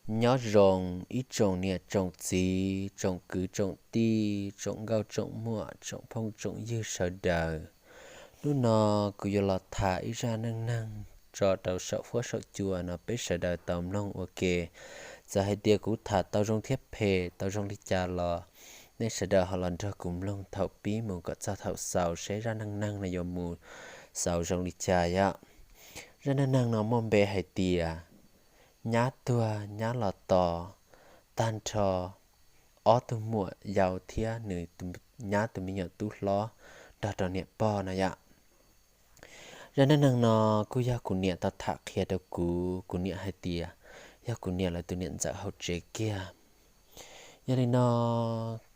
Nyob zoo ib tsoom niam tsoom txiv, tsoom kwv tsoom tij, tsoom nkauj tsoom muam, tsoom phooj tsoom ywg sawv daws. Hnub no kuv yuav los tham ib zaj neej neeg tso rau saum huab saum cua no peb sawv daws tau mloog ua ke. Txawm hais tias kuv tham tau zoo thiab phem tau zoo li cas los nej sawv daws ho los nrog kuv mloog thaum pib mus kom txog thaum xaus seb zaj neej neeg no yuav mus xaus zoo li cas yom. Zaj neej neeg no muaj npe hais tias nyab tuag nyab los tos tag nrho ob tug muam yau thiab nws nyab tus me nyuam tub hlob nrog rau niam pog no yom. Zaj neej neeg no kuj yog kuv niam tau tham qhia rau kuv, kuv niam hais tias yog kuv niam lawv tus niam ntxawm hauv tsev kiag. Yog li no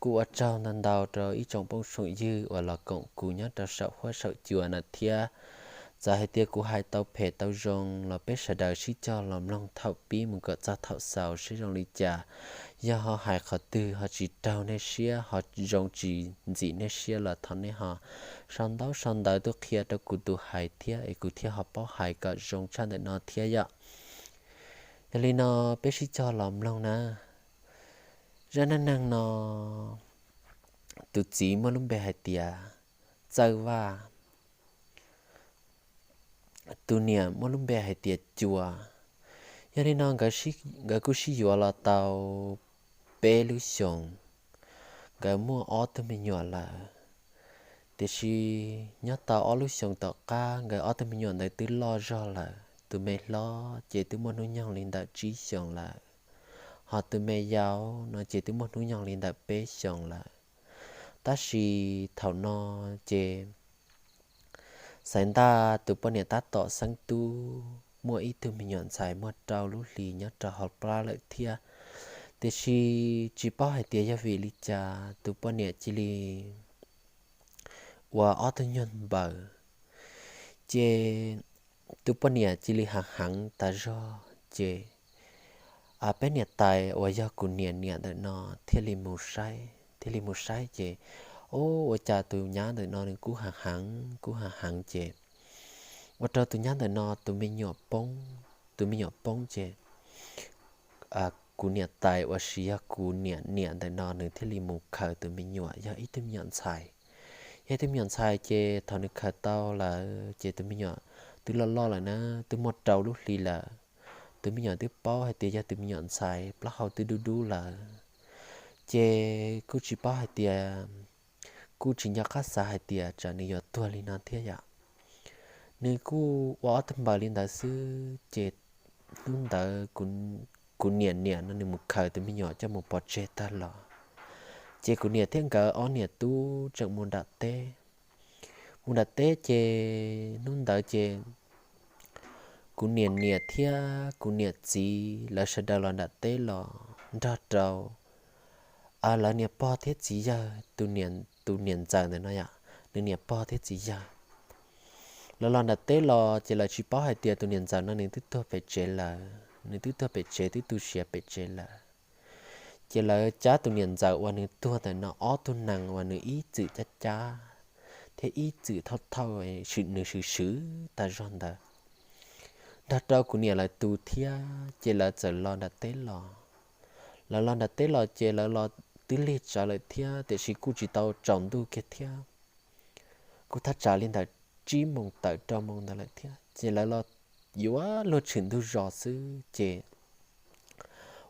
kuj ua tsaug ntau ntau rau ib tsoom phooj tsoom ywg uas los koom kuv nyob rau saum huab saum cua no thiab. Txawm hais tias kuv hais tau phem tau zoo los peb sawv daws sib cog los mloog thaum pib mus kom txog thaum xaus seb zoo li cas. Yog ho hais qhov twg ho tsis raug nej siab ho zoo tsis ntxim nej siab los thov nej ho sau ntaub sau ntawv tuaj qhia rau kuv tus hais thiab es kuv thiaj ho paub hais kom zoo tshaj ntawm no thiab yom. Yog li no peb sib cog los mloog na. Zaj neej neeg no tus txiv muaj lub npe hais tias Txawj Vaj, tus niam muaj lub npe hais tias Cua. Yog li no nkawd kuj sib yuav los tau peb lub xyoos, nkawd muaj ob tug me nyuam lawm. Tiam sis nyob tau ob lub xyoos tom qab nkawd ob tug me nyuam ntawd twb loj zog lawm, tus me hlob ces twb muaj hnub nyoog li ntawm tsib xyoos lawm, ho tus me yau no ces twb muaj hnub nyoog li ntawm peb xyoos lawm. Tab sis thaum no ces Xaiv Ntaj tus poj niam tab tom xeeb tub muaj ib tug me nyuam ntxhais muaj rau lub hlis nyob rau hauv plab lawm thiab. Tiam sis tsis paub hais tias yog vim li cas tus poj niam cia li ua ob tug nyuag npaws, ces tus poj niam cia li hav heev tas zog ces peb niam tais uas yog kuv niam niam ntawm no thiaj li mus saib, thiaj li mus saib ces, o, ua cas tus nyab ntawm no nws kuj hav heev kuj hav heev ces ua rau tus nyab ntawm no tus me nyuam poob, tus me nyuam poob ces kuv niam tais uas yog kuv niam niam ntawm no nws thiaj li mus khaws tus me nyuam, yog ib tug me nyuam ntxhais. Yog ib tug me nyuam ntxhais ces thaum nws khaws tau lawm ces tus me nyuam twb loj loj lawm na, twb muaj rau lub hli lawm. Tus me nyuam twb paub hais tias yog tus me nyuam ntxhais, plaub hau twb dub dub lawm. Ces kuj tsis paub hais tias, kuj tsis nco qab xav hais tias tsam nws yuav tuag li no thiab yom. Nws kuj ua ob tug npaws li ntawd xwb ces hnub ntawd kuv niam niam no nws mus khaws tus me nyuam coj mus pov tseg tag los, ces kuv niam thiab nkawd ob niam tub tseem mus nram teb. Mus nram teb ces hnub ntawd ces kuv niam niam thiab kuv niam txiv lawv sawv daws los nram teb los nrog rau lawv niam pog thiab txiv yawg, tus niam ntxawm ntawm no yom, nws niam pog thiab txiv yawg. Lawv los nram teb los ces lawv tsis paub hais tias tus niam ntxawm no nws twb tuag pem tsev lawm, nws twb tuag pem tsev twb tu siav pem tsev lawm. Ces lawv cab tus niam ntxawm uas nws tuag ntawm no ob tug nees uas nws ib txwm cab cab thiab ib txwm thauj thauj, nws swm swm tag zog ntawd nrog rau kuv niam lawv tus thiab ces lawv txawm los nram teb los. Lawv los nram teb los ces lawv los twb lig tsawv lawm thiab tiam sis kuj tsis tau tsaus ntuj kiag thiab, kuj thaj tsam li ntawm tsib moos tawm rau moos ntawd lawm thiab ces lawv los yuav luag tshwm ntug zos xwb ces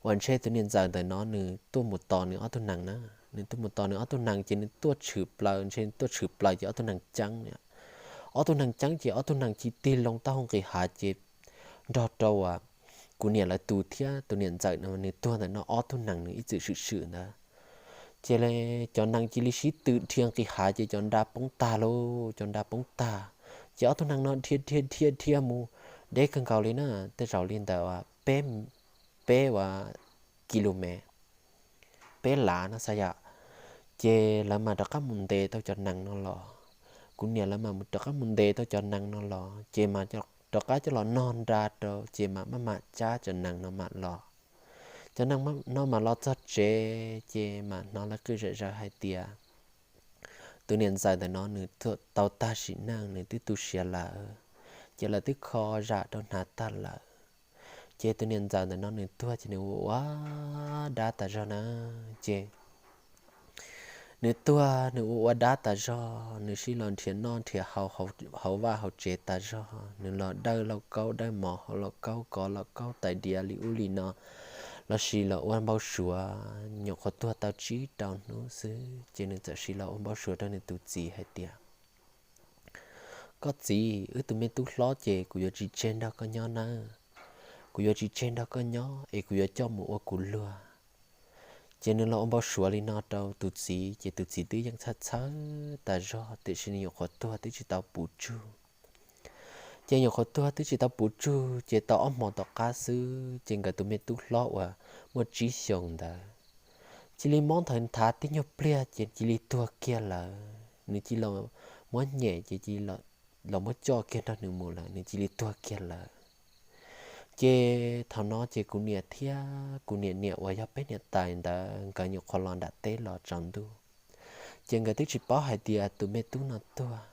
uas ntshe tus niam ntxawm ntawm no nws tuaj mus tos nws ob tug nees na, nws tuaj mus tos nws ob tug nees ces nws tuaj tshwm plaws, ntshe tuaj tshwm plaws ces ob tug nees ceeb. Ob tug nees ceeb ces ob tug nees cia tig loo taub hau nqis hav ces nrog rau uas kuv niam lawv tus thiab tus niam ntxawm no nws tuag ntawm no ob tug nees nws ib txwm swm swm ntawd. Ces cov nees cia li sib tw dhia nqis hav ces cov nra poob tag lauj, cov nra poob tag. Ces ob tug nees no dhia dhia dhia dhia mus deb kawg nkaus li na, tej zaum li ntawm peb, peb uas ki lu mev, peb lav no xav yom. Ces lawv mas rov qab mus ntes tau cov nees no los, kuv niam lawv mas rov qab mus ntes tau cov nees no los ces mas rov qab coj los nog nra rau ces mas maj mam cab cov nees no mam los. Cov nees no mam los txog tsev ces mam hnov lawv qw zom zaws hais tias tus niam ntxawm ntawm no nws tau tag sim neej, nws twb tu siav lawm, ces lawv twb kho zam rau hnav tag lawm. Ces tus niam ntxawm ntawm no nws tuag ces nws ua ua dab tas zog na. Ces nws tuag nws ua ua dab tas zog, nws sij los nrhiav noj nrhiav haus hauv vaj hauv tsev tas zog, nws los dawj lauj kaub dawj mov hauv lauj kaub, kov lauj kaub tais diav li ub li no, los sis los ua npau suav nyuam qhuav tuag tau tsib rau hnub xwb ces nws txawm sij los ua npau suav rau nws tus txiv hais tias, Koj txiv, wb tus me tub hlob ces kuv yuav tsis tseg nrog koj nyob nawb. Kuv yuav tsis tseg nrog koj nyob es kuv yuav coj mus ua kuv luag. Ces nws los ua npau suav li no rau tus txiv ces tus txiv twb yeej txhawj txhawj tas zog tiam sis nws nyuam qhuav tuag twb tsis tau puv tsug. Ces nyuam qhuav tuag twb tsis tau puv tsug ces tau ob hmo tom qab xwb ces nkawd tus me tub hlob uas muaj tsib xyoos ntawd cia li mob nthaws nthav tib nyuag pliag ces cia li tuag kiag lawm. Nws cia li muab nyem ces cia li los muab coj kiag nrog nws mus lawm, nws cia li tuag kiag lawm. Ces thaum no ces kuv niam thiab kuv niam niam uas yog peb niam tais ntawd nkawd nyuam qhuav los nram teb los tsaus ntuj, ces nkawd twb tsis paub hais tias tus me tub no tuag.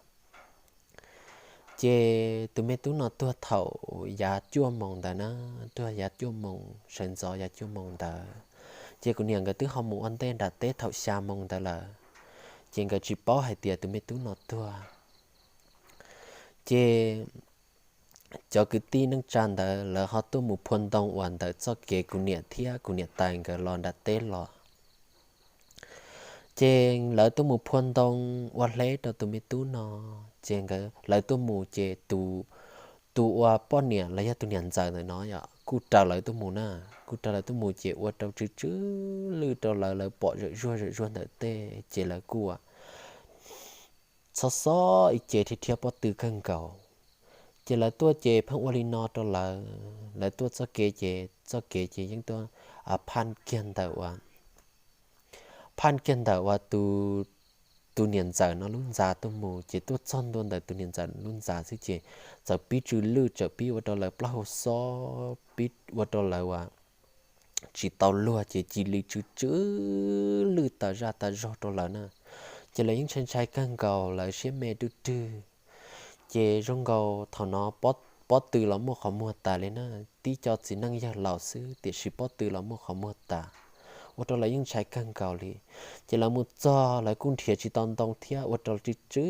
Ces tus me tub no tuag thaum yav cuaj moos ntawd na, tuag yav cuaj moos sawv ntxov yav cuaj moos ntawd. Ces kuv niam nkawd twb ho mus ua ntej nram teb thaum xya moos ntawd lawm, ces nkawd tsis paub hais tias tus me tub no tuag. Ces cov kwv tij neej tsa ntawd lawv ho tuaj mus phua ntoo uas ntawm txoj kev kuv niam thiab kuv niam tais nkawd los nram teb los. Ces lawv tuaj mus phua ntoo ua hleb rau tus me tub no, ces nkawd lawv tuaj mus ces tus, tus uas poj niam los yog tus niam ntxawm ntawm no yom kuj raws lawv tuaj mus na, kuj raws lawv tuaj mus ces ua rau tsw tsw lwj rau lawv, lawv pom zawm zuag zawm zuag ntawm tej ces lawv kuj ua txhob xob ib ce thiab rhiab pob tw kawg nkaus. Ces lawv tuaj ces pheej ua li no rau lawv, lawv tuaj txoj kev ces txoj kev ces yeej tuaj phaj kiag ntawm uas, phaj kiag ntawm uas tus niam ntxawm no lub ntxa tuaj mus, ces tuaj txog ntua ntawm tus niam ntxawm lub ntxa xwb ces txawm pib tsw lwj, txawm pib ua rau lawv plaub hau xob, pib ua rau lawv uas tsis tau luag ces cia li tsw tsw lwj tas zaj tas zog rau lawv na. Ces lawv yeej ntshai ntshai kawg nkaus, lawv siab me ruj rwg. Ces zoo nkaus thaum no pob tw los muaj qhov muag tas li na, tib co txiv neej yawg laus xwb tiam sis pob tw los muaj qhov muag tas, ua rau lawv yeej ntshai kawg nkaus li. Ces lawv mus txog lawv kuj nrhiav tsis tau ntoo thiab, ua rau tsw tsw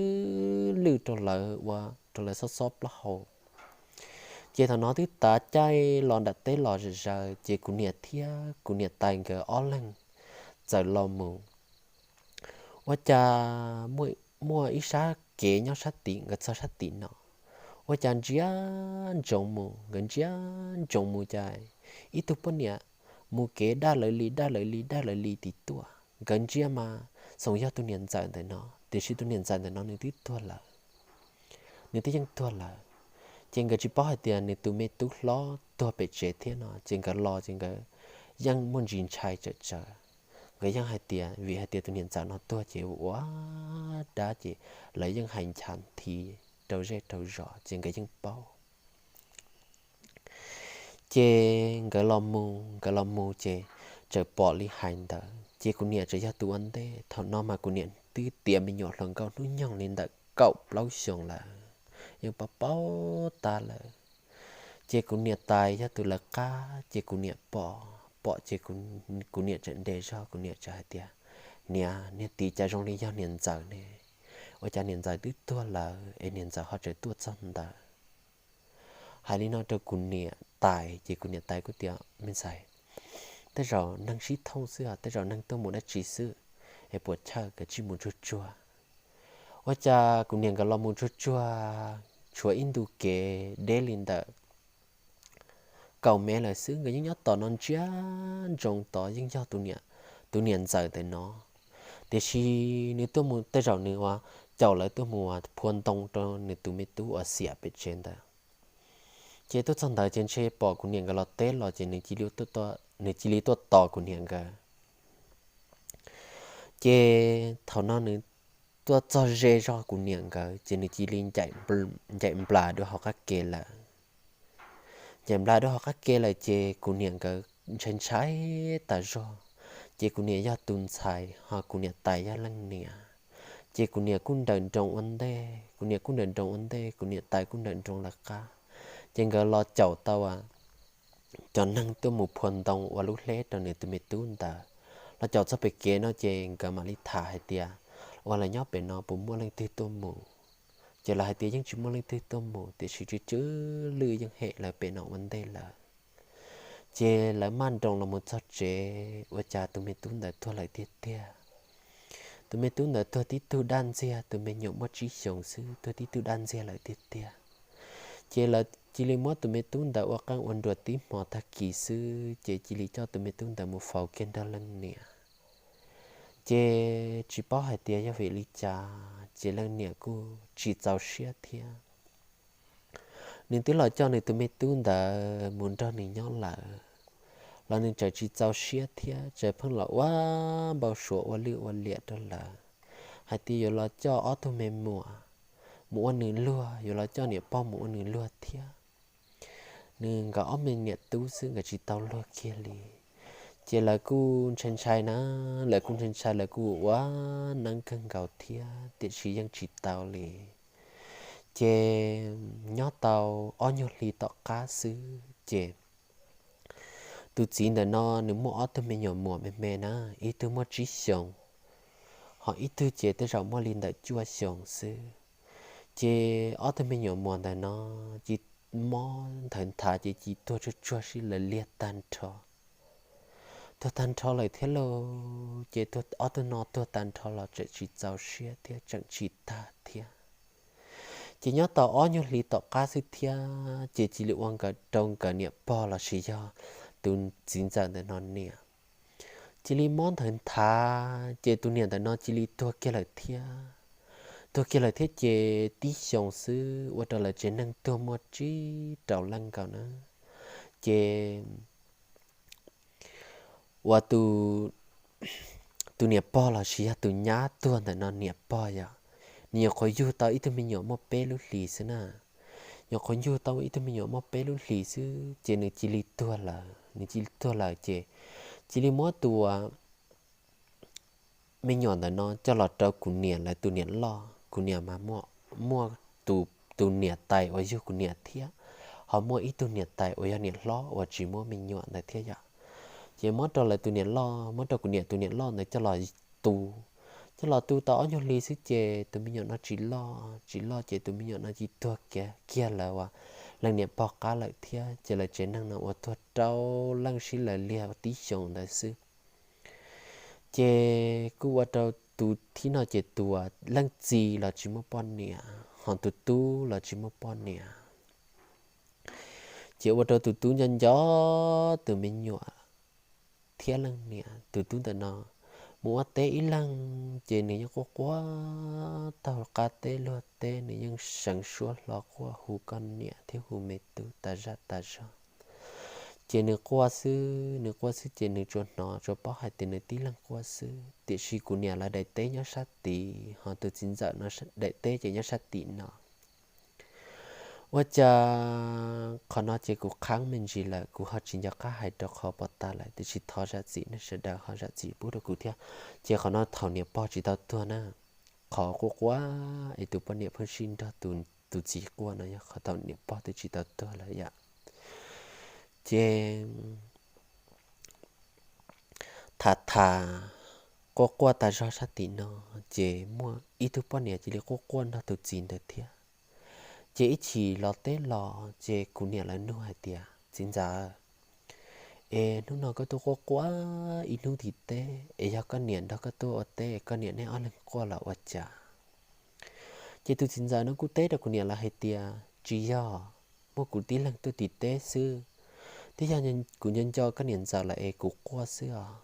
lwj rau lawv, ua rau lawv xob xob plaub hau. Ces thaum no twb tav caij los nram teb los zom zaws ces kuv niam thiab kuv niam tais nkawd ob leeg txawm los mus. Ua cas muaj ib sab kev nyob sab tim, nkawd txog sab tim no, ua cas ntsia ntsoov mus, nkawd ntsia ntsoov mus cas ib tug poj niam mus kev daj lawv li daj lawv li daj lawv li tim tuaj. Nkawd ntsia mas xoom yog tus niam ntxawm ntawm no, tiam sis tus niam ntxawm ntawm no nws twb tuag lawm, nws twb yeej tuag lawm. Ces nkawd tsis paub hais tias nws tus me tub hlob tuag pem tsev thiab no, ces nkawd los ces nkawd yeej muaj ntsis ntshai tsawm tsawv. Nkawd yeej hais tias vim hais tias tus niam ntxawm no tuag ces ua dab ces lawv yeej hais nchav nthi rau zej rau zos ces nkawd yeej paub. Ces nkawd los mus, nkawd los mus ces txawm pom li hais ntawd ces kuv niam txawm yog tus ua ntej. Thaum no mas kuv niam twb tiav me nyuam hluas nkauj hnub nyoog li ntawm kaum plaub xyoos lawm, yeej paub paub tag lawm. Ces kuv niam tais yog tus lawv qab ces kuv niam pom, pom ces kuv niam txawm nres zog, kuv niam txawm hais tias, Niam, niag tid cas zoo li yog niam ntxawm ne? Ua cas niam ntxawm twb tuag lawm es niam ntxawm ho tseem tuaj txog ntawd? Hais li no rau kuv niam tais ces kuv niam tais kuj tias, Me ntxhais, tej zaum neeg sib thooj xwb os, tej zaum neeg tuaj mus dab tsi xwb, es puas chawj, koj cia li mus tsuag tsuag. Ua cas kuv niam nkawd los mus tsuag tsuag, tshuav ib ntu kev deb li ntawm kaum mev lawm xwb, nkawd yeej nyob tom no ntsia ntsoov tod yeej yog tus niam ntxawm ntawm no. Tiam sis nws tuaj mus tej zaum nws ua caum lawv tuaj mus phua ntoo rau nws tus me tub uas xiam pem tsev ntawd. Ces tuaj txog ntawd ces ntshe pom kuv niam nkawd los teb los ces nws cia li tuaj tos kuv niam nkawd. Ces thaum no nws tuaj txog ze zog kuv niam nkawd ces nws cia li ncaim nplas dua hauv qab ke lawm. Ncaim nplas dua hauv qab ke lawm ces kuv niam nkawd ntshai ntshai tas zog. Ces kuv niam yog tus ntxhais ho kuv niam tais yog leej niam. Ces kuv niam kuj nrawm nroos ua ntej, kuv niam kuj nrawm nroos ua ntej, kuv niam tais kuj nrawm nroos lawv qab. Ces nkawd los caum tau cov neeg tuaj mus phua ntoo ua lub hleb rau nws tus me tub ntawd. Los caum txog pem kev no ces nkawd mam li tham hais tias, ua lawv nyob pem no puas muaj leej twg tuaj mus? Ces lawv hais tias yeej tsis muaj leej twg tuaj mus, tiam sis tsw tsw lwj yeej hem lawv pem no ua ntej lawm. Ces lawv maj nroos los mus txog tsev, ua cas tus me tub ntawd tuag lawm tiag tiag. Tus me tub ntawd tuag tib tug daj ntxiag, tus me nyuam muaj tsib xyoos xwb, tuag tib tug daj ntxiag lawm tiag tiag. Ces lawv cia li muab tus me tub ntawd ua qeej ua nruas tib hmo tag kis xwb, ces cia li coj tus me tub ntawd mus faus kiag nrog leej niam. Ces tsis paub hais tias yog vim li cas ces leej niam kuj tsis txaus siab thiab. Nws twb los coj nws tus me tub ntawd mus nrog nws nyob lawm, los nws tseem tsis txaus siab thiab, tseem pheej los ua npau suav ua lwj ua liam rau lawv hais tias yuav los coj ob tug me muam mus ua nws luag, yuav los coj niam pog mus ua nws luag thiab. Nws nkawd ob me niam tub xwb nkawd tsis tau luag kiag li. Ces lawv kuj ntshai ntshai na, lawv kuj ntshai ntshai, lawv kuj ua neeb kawg nkaus thiab, tiam sis yeej tsis tau li. Ces nyob tau ob nyuag hli tom qab xwb ces tus txiv ntawm no nws muaj ob tug me nyuam muam me me na, ib tug muaj tsib xyoos, ho ib tug ces tej zaum muaj li ntawm cuaj xyoos xwb. Ces ob tug me nyuam muam ntawm no cia li mob nthawv nthav ces cia li tuag tsuag tsuag sib law liag tag nrho. Tuag tag nrho lawm thiab lauj, ces ob tug no tuag tag nrho los tseem tsis txaus siab thiab tseem tsis tag thiab. Ces nyob tau ob nyuag hli tom qab xwb thiab ces cia li ua rau nkawd niam pog los sis yog tus txiv ntxawm ntawm no niam cia li mob nthawv nthav, ces tus niam ntawm no cia li tuag kiag lawm thiab. Tuag kiag lawm thiab ces tib xyoos xwb ua rau lawv tsev neeg tuag muaj tsib rau leej nkaus na. Ces ua tus niam pog los sis yog tus nyab tuag ntawm no niam pog yom, nws nyuam qhuav yug tau ib tug me nyuam muaj peb lub hlis xwb na. Nyuam qhuav yug tau ib tug me nyuam muaj peb lub hlis xwb ces nws cia li tuag lawm. Nws cia li tuag lawm ces cia li muab tus me nyuam ntawm no coj los rau kuv niam lawv tus niam loj. Kuv niam mas muaj tus niam tais uas yug kuv niam thiab, ho muaj ib tug niam tais uas yog niam hlob uas tsis muaj me nyuam ntawd thiab yom. Ces muab rau lawv tus niam loj, muab rau kuv niam tus niam loj ntawd coj los tu. Coj los tu tau ob nyuag hli xwb ces tus me nyuam no tsis loj, tsis loj ces tus me nyuam no cia li tuag kiag lawv uas leej niam pog qab lawm thiab. Ces lawv tsev neeg no uas tuag rau leej sib law liag tib xyoos ntawd xwb. Ces kuj ua rau tus thib no ces tus leej txiv los tsis muaj poj niam, ho tus tub los tsis muaj poj niam. Ces ua rau tus tub nco nco tus me nyuam thiab leej niam. Tus tub ntawm no mus ua teb ib leeg ces nws yeej quaj quaj taug qab teb luag teb, nws yeej seev suab hlo quaj hu koj niam thiab hu me tub tas zaj tas zog. Ces nws quaj xwb, nws quaj xwb ces nws tsuas hnov tsuas paub hais tias nws tib leeg quaj xwb, tiam sis kuv niam lawv daim teb nyob sab tid, ho tus txiv ntxawm no daim teb ces nyob sab tim no. Ua cas qhov no ces kuv qhab me ntsis lawm, kuv ho tsis nco qab hais rau qhov pom tas lawm, tiam sis thov zam txim nej sawv daws ho zam txim pub rau kuv thiab. Ces qhov no thaum niam pog tsis tau tuag na, qhov quaj quaj es tus poj niam pheej sib nrog tus txiv quaj no yog qhov thaum niam pog twb tsis tau tuag lawm yom. Ces tham tham quaj quaj tas zog sab tim no, ces muaj ib tug poj niam cia li quaj quaj nrog tus txiv ntawd thiab. Ces ib chim los teb los ces kuv niam lawv nug hais tias, txiv ntxawm, es hnub no koj tuaj quaj quaj ib hnub tim teb es yog koj niam nrog koj tuaj ua teb, koj niam nej ob leeg quaj los ua cas? Ces tus txiv ntxawm no kuj teb rau kuv niam lawv hais tias, tsis yog, muaj kuv tib leeg tuaj tim teb xwb, twb yog kuv nco nco koj niam ntxawm lawm es kuv quaj xwb os.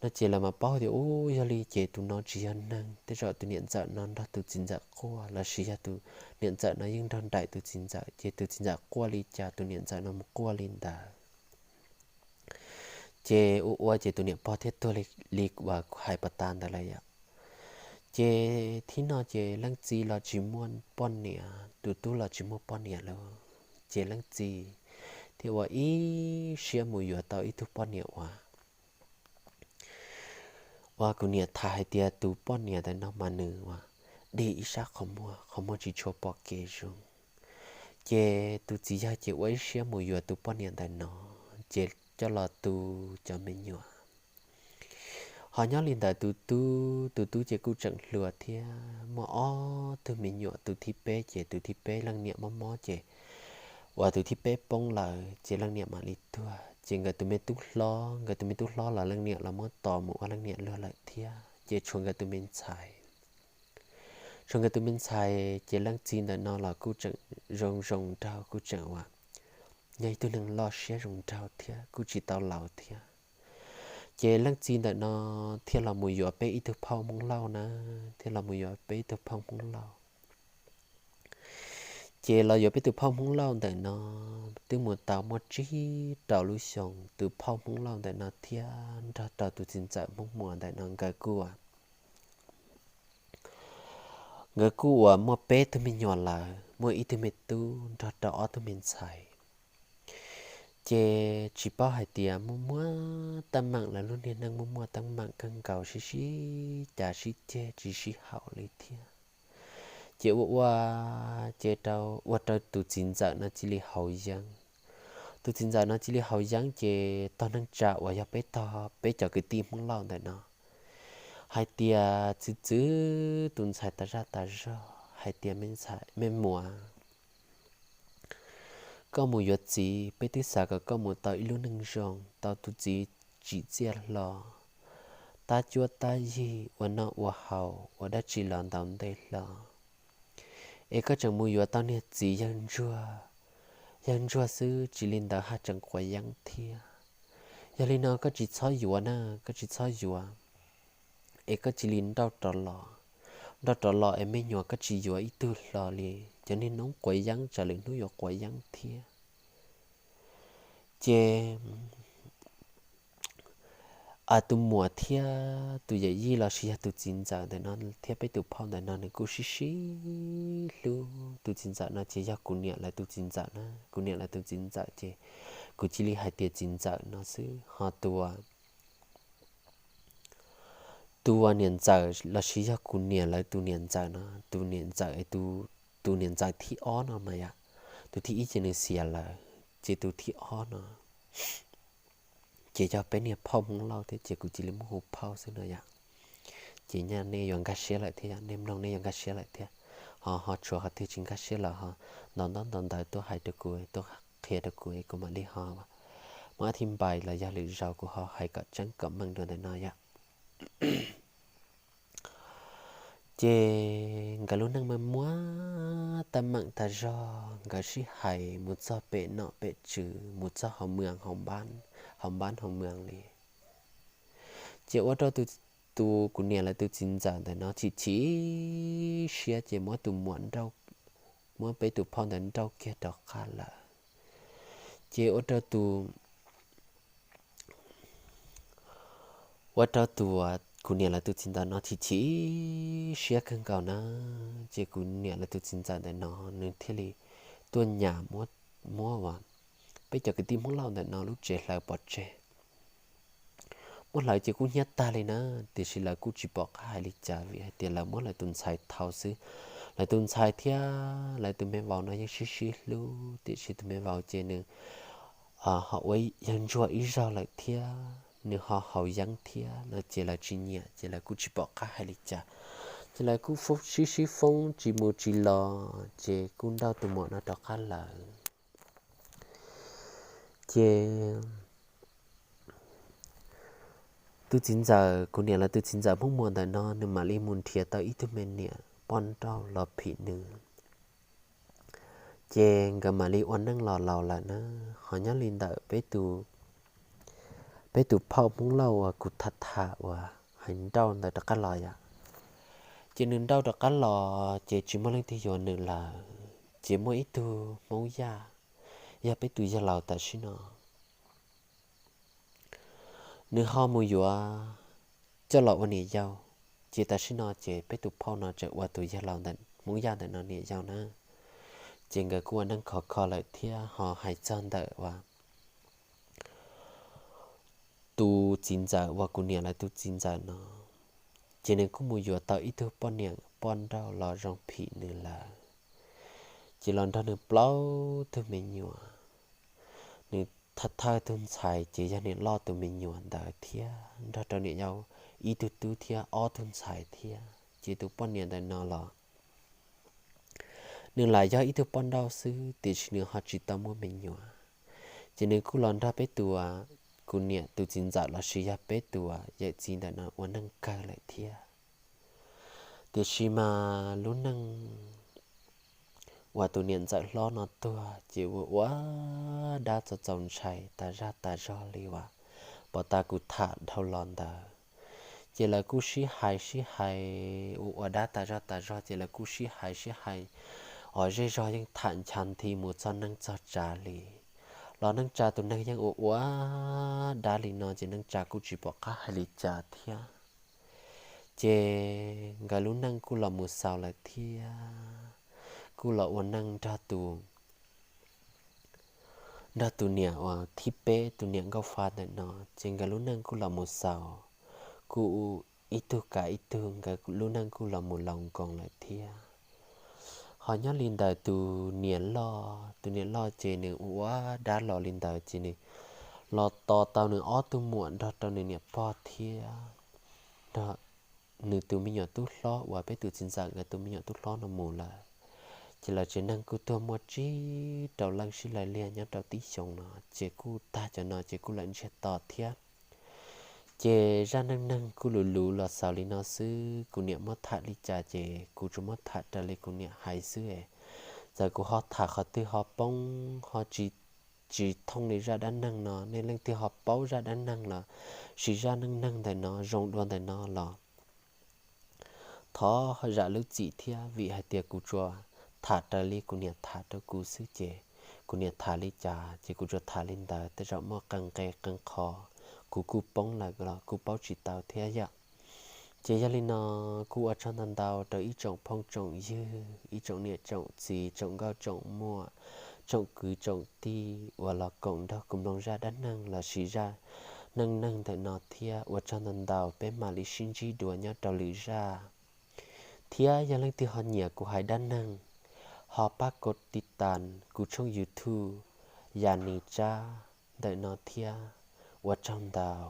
No ces lawv mam paub tias, u, yog li ces tus no tsis yog neeg, tej zaum tus niam ntxawm no nrog tus txiv ntxawm quaj los sis yog tus niam ntxawm no yeej nrog nraim tus txiv ntxawm, ces tus txiv ntxawm quaj li cas tus niam ntxawm no mus quaj li ntawd. Ces ua ua ces tus niam pog thiaj tuag li, li uas kuv hais pom tas ntawd lawm yom. Ces thib no ces leej txiv los tsis muaj poj niam, tus tub los tsis muaj poj niam lawm. Ces leej txiv thiaj ua ib siab mus yuav tau ib tug poj niam uas, uas kuv niam tham hais tias tus poj niam ntawm no mas nws uas dig ib sab qhov muag, qhov muag tsis tshua pom kev zoo. Ces tus txiv yawg ces ua ib siab mus yuav tus poj niam ntawm no, ces coj los tu cov me nyuam. Ho nyob li ntawd tus tub, tus tub ces kuj tseem hluas thiab, muaj ob tug me nyuam, tus thib peb ces tus thib peb leej niam mob mob ces uas tus thib peb poob lawm ces leej niam mam li tuag. Ces nkawd tus me tub hlob, nkawd tus me tub hlob los leej niam los muab tos mus ua leej niam luag lawm thiab, ces tshuav nkawd tus me ntxhais. Tshuav nkawd tus me ntxhais ces leej txiv ntawm no los kuj tseem zoo zoo nraug, kuj tseem uas yog ib tug neeg loj siab zoo nraug thiab, kuj tsis tau laus thiab. Ces leej txiv ntawm no thiaj los mus yuav peb ib tug phauj Hmoob Lauj na, thiaj los mus yuav peb ib tug phauj Hmoob Lauj. Ces los yuav peb tus phauj Hmoob Lauj ntawm no twb mus tau muaj tsib rau lub xyoo. Tus phauj Hmoob Lauj ntawm no thiab nrog rau tus txiv ntxawm Hmoob Muas ntawm no nkawd kuj uas, nkawd kuj uas muaj peb tug me nyuam lawm, muaj ib tug me tub nrog rau ob tug me ntxhais. Ces tsis paub hais tias muaj muaj teeb meem, lawv lub niag neej muaj muaj teeb meem kawg nkaus, sib sib cav sib ceg tsis sib haum li thiab. Ces ua ua, ces rau, ua rau tus txiv ntxawm no cia li haus yeeb. Tus txiv ntxawm no cia li haus yeeb ces tog neej tsa uas yog peb tog, peb cov kwv tij Hmoob Lauj ntawm no hais tias txwv txwv tus ntxhais tas zaj tas zog hais tias, me ntxhais, me muam, koj mus yuav txiv, peb twb xav kom koj mus tau ib lub neej zoo, tau tus txiv tsim txiaj hlo, tab cuab tab yig, ua noj ua haus, ua dab tsi los ntaus nte hlo. Es koj tseem mus yuav tau niag txiv yawg ntsuag, yawg ntsuag xwb, tsis li ntawd haj tseem quav yeeb thiab. Yog li no koj tsis txhob yuav na, koj tsis txhob yuav. Es koj cia li nrauj rov los, nrauj rov los es me nyuam koj tsis yuav ib tug hlo li, cov niag noob quav yeeb tsam lwm hnub yuav quav yeeb thiab. Ces tus muam thiab tus yawm yij lossis yog tus txiv ntxawm ntawm no thiab peb tus phauj ntawm no nws kuj sib sib hlub. Tus txiv ntxawm no ces yog kuv niam lawv tus txiv ntxawm na, kuv niam lawv tus txiv ntxawm ces kuv cia li hais tias txiv ntxawm no xwb. Ho tus, tus uas niam ntxawm lossis yog kuv niam lawv tus niam ntxawm no, tus niam ntxawm, tus niam ntxawm thib ob no mas yom, tus thib ib ces nws xiam lawm, ces tus thib ob no ces yog peb niag phauj Hmoob Lauj thiab ces kuv cia li muab hu phauj xwb no yom. Ces nyaj nej yuav nkag siab lawm thiab yom, nej mloog nej yuav nkag siab lawm thiab. Ho ho tshuav qhov twg tsis nkag siab los ho ntaus ntaub ntaus ntawv tuaj hais rau kuv, tuaj qhia rau kuv, kuv mam li ho muab thib npais los yog lwm zaus kuv ho hais kom tseeb kom meej dua ntawm no yom. Ces nkawd lub neej mas muaj teeb meem tag zog, nkawd sib hais mus txog pem nom pem tswv, mus txog hauv mws, hauv npab hauv mws li. Ces ua rau tus, tus kuv niam lawv tus txiv ntxawm ntawm no chim chim siab ces muab tus muam, muab peb tus phauj ntawd nrauj kiag rov qab lawm. Ces ua rau tus, ua rau tus, kuv niam lawv tus txiv ntxawm no chim chim siab kawg nkaus na. Ces kuv niam lawv tus txiv ntxawm ntawm no nws thiaj li tuaj nyas muab, muab uas peb cov kwv tij Hmoob Lauj ntawm no lub tsev hlawv pov tseg. Muab hlawv ces kuj hnyiab tag li na, tiam sis lawv kuj tsis pom qab hais li cas vim hais tias lawv muab lawv tus ntxhais thau xwb. Lawv tus ntxhais thiab lawv tus me vauv no yeej sib sib hlub, tiam sis tus me vauv ces nws ho ua yawg ntsuag ib zaug lawm thiab, nws ho haus yeeb thiab no ces lawv tsis nyiam ces lawv kuj tsis pom qab hais li cas. Ces lawv kuj sib sib foob tsis mus tsis los ces kuj nrauj tus muam no rov qab lawm. Ces tus txiv ntxawm, kuv niam lawv tus txiv ntxawm Hmoob Muas ntawm no nws mam li mus nrhiav tau ib tug me niam poj nrauj los phim nws. Ces nkawd mam li ua neej los laus lawm na. Ho nyob li ntawm peb tus, peb tus phauj Hmoob Lauj uas kuv tham tham uas hais nrauj ntawd rov qab los yom, ces nws nrauj rov qab los ces tsis muaj leej twg yuav nws lawm. Ces muaj ib tug Hmoob Yaj, yog peb tus yawg laus tam sim no, nws ho mus yuav coj los ua niam yau. Ces tam sim no ces peb tus phauj no tseem ua tus yawg laus ntawm Hmoob Yaj ntawm no niam yau na. Ces nkawd kuj ua neej khov kho lawm thiab. Ho hais txog ntawm uas tus txiv ntxawm uas kuv niam lawv tus txiv ntxawm no, ces nws kuj mus yuav tau ib tug poj niam poj nrauj los zoo phim nws lawm. ces los nrog nws plaub tug me nyuam. Nws thawj thawj tug ntxhais ces yog niam loj tus me nyuam ntawd thiab nrog rau niam yau ib tug tub thiab ob tug ntxhais thiab. Ces tus poj niam ntawm no los nws lam yog ib tug poj nrauj xwb tiam sis nws ho tsis tau muaj me nyuam. Ces nws kuj los nrog peb tus, kuv niam tus txiv ntxawm lossis yog peb tus yawm txiv ntawm no ua neej kawg lawm thiab. Tiam sis mas lub neej uas tus niam ntxawm hlob no tuag ces ua ua dab txaus txaus ntshai tas zaj tas zog li uas pom tas kuv tham dhau los ntawd. Ces lawv kuj sib hais sib hais ua ua dab tas zaj tas zog ces lawv kuj sib hais sib hais, os zej zog yeej tham ncha nthi mus txog neej txog tsav li. Los neej tsa tus neeg yeej ua ua dab li no ces neej tsa kuj tsis pom qab hais li cas thiab. Ces nkawd lub neej kuj los mus xaus lawm thiab, kuj los ua neej nrog tus nrog tus niam uas thib peb, tus niam nkauj fa ntawm no, ces nkawd lub neej kuj los mus xaus, kuj ib tug kav ib tug, nkawd lub neej kuj los mus laus nkoos lawm thiab. Ho nyob li ntawd tus niam loj, tus niam loj ces nws ua ua dab los li ntawd ces nws los tos tau nws ob tug muam nrog rau nws niam pog thiab nws tus me nyuam tub hlob uas peb tus txiv ntxawm nkawd tus me nyuam tub hlob no mus lawm. Ces lawv tsev neeg kuj tuag muaj tsib rau leej sib law liag nyob rau tib xyoo no, ces kuj tag cov no ces kuj lam ntsiag to thiab. Ces zaj neej neeg kuj luv luv los xaus li no xwb, kuv niam muab tham li cas ces kuv tsuas muab tham raws li kuv niam hais xwb. Txawm kuv ho tham qhov twg ho poob ho tsis, tsis thooj li zaj dab neeg no, nej leej twg ho paub zaj dab neeg los sis zaj neej neeg ntawm no zoo dua ntawm no los thov zam lub txim thiab, vim hais tias kuv tsuas tham raws li kuv niam tham rau kuv xwb ces kuv niam tham li cas ces kuv tsuas tham li ntawd, tej zaum muaj qee nqe qee qho kuv kuj poob lawm los kuj paub tsis tau thiab yom. Ces yog li no kuj ua tsaug ntau ntau rau ib tsoom phooj tsoom ywg, ib tsoom niam tsoom txiv, tsoom nkauj tsoom muam, tsoom kwv tsoom tij uas los koom nrog kuv mloog zaj dab neeg los sis zaj neej neeg ntawm no thiab. Ua tsaug ntau ntau, peb mam li sib ntsib dua nyob rau lwm zaj. Thiab yog leej twg ho nyiam kuv hais dab neeg, ho pab kov tiv tas kuv tshooj YouTube Yas Nis Tsab ntawm no thiab. Ua tsaug ntau.